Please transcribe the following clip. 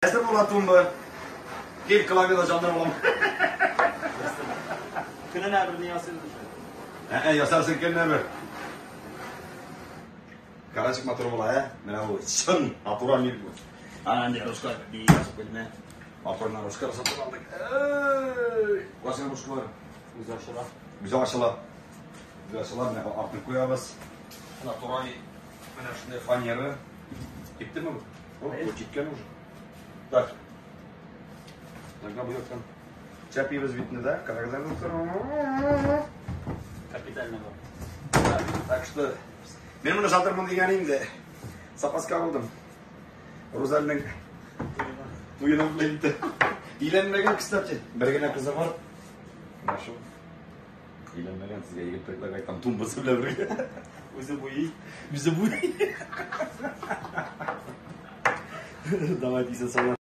Әзер була тумба. Кил клавиада җандырып алам. Көненә бер ни ясыйбыз шул. Ә, ясарсың көненә бер. Карачик матур була, ә? Менә бу чын натуральный бу. Ана инде руска бии язып куйдым, ә. Матурына руска сатып алдык. Эй! Кайсы русклар? Үзе ачыла. Үзе ачыла. Үзе ачыла, менә артын куябыз. Натуральный. Менә шундый фанера. Киптеме бу? О, бу киткән уже. Так. Нога бу яктан. Чәпибез битне, да? Карагызлар дуслар. Капитально бар. Так что мин моны сатырмын дигән инде. Запаска булдым. Рузальның туена инде. Өйләнмәгән, кстати. Бер генә кызы бар. Менә шул. Өйләнмәгән, сезгә егет предлагать там тумбасы белән бергә. Үзе буйый. Үзе буйый. Давай, дисен салар.